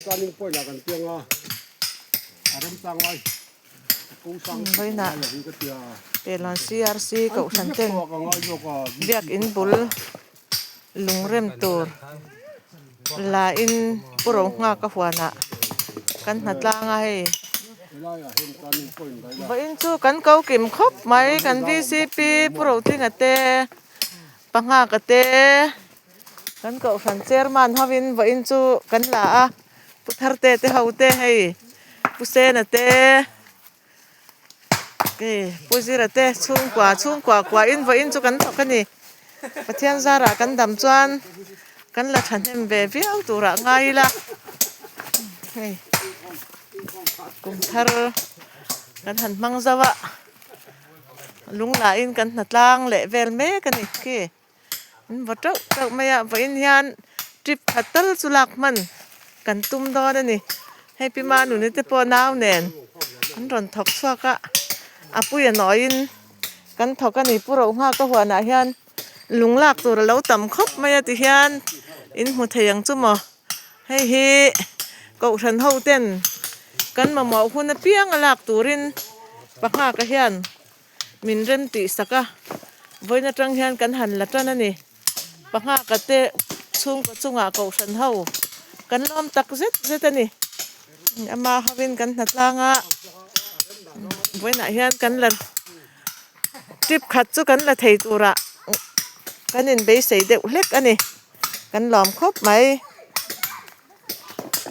Turning point ah kan piang a, a remchang lai a ko sang Vawiinah lai hi ka tia. Pelawn CRC Kohhran ten biakinn bul lungrem tur la in Pu Rohnghaka huanah kan hna tlang a hei. Vawiin chu kan ko kim khawp mai kan vcp Pu Rotlinga te Panghaka te. Kan kohhran chairman hovin vawiin chu kan la a, Pu Tharte te ho te hei Pu Sena te hei Pu Zira te chhungkua chhungkua kuahin vawiin chu kan thawk a ni. Pathian zarah kan dam chuan kan la thahnem ve viau turah ngai ila hei kum thar kan han hmang zauh a, lunglahin kan hnatlang leh vel mek a ni khi. An va teuh teuh mai a, vawiin hian trip khat tal chu lak hman kan tum dawn a ni. Hei Pi Manuni te pawh nau nen an rawn thawk chhuak a, a puia nawiin kan thawk a ni. Pu Rohnghaka huanah hian lung lak tur a lo tam khawp mai a tihian in hmu thei ang chu maw. Hei hi Kohhran ho ten kan mamawh hun apiang a lak turin Panghaka hian Min rem tih sak a, vawiin atang hian kan han la tan a ni. Panghaka te chhungkaw chungah kohhran ho kan lawm tak zet zet a ni. Ama hovin kan hna tlang a, vawiinah hian kan la trip khat chu kan la thei turah kan inbeisei deuh hlek a ni. Kan lawm khawp mai.